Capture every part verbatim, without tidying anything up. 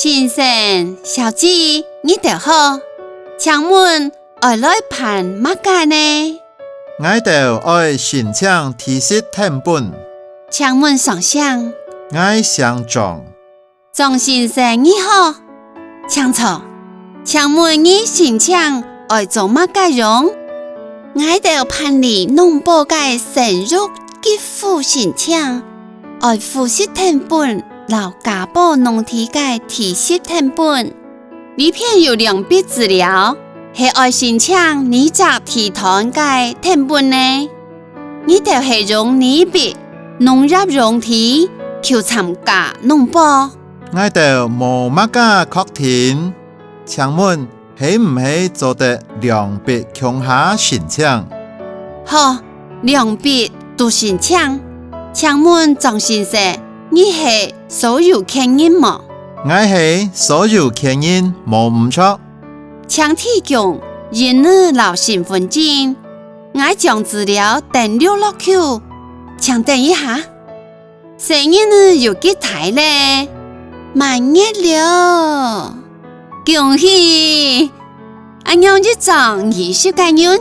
先生、小姐，你兜好，請問愛來辦麼个呢？𠊎兜愛申請地籍謄本。請問上姓？𠊎姓張。張先生你好，請坐。請問你申請愛做麼个用？𠊎兜辦理農保个生育給付申請，愛戶籍謄本摎加保農地个地籍謄本。 裡片有兩筆資料，係愛申請哪隻地段个謄本呢？你兜係用哪筆農業用地去參加農保？𠊎兜無麼个確定，請問係毋係做得兩筆共下申請？好，兩筆都申請。請問張先生，你係所有權人無？𠊎係所有權人，無毋著。請提供印仔摎身分證，𠊎將資料登錄落去。請等一下。細人仔有幾大了？滿月了！恭喜！恁樣一張二十個銀，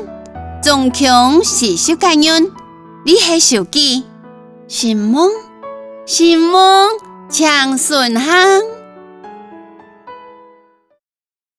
總共四十個銀。這係收據。承蒙，承蒙，請順行。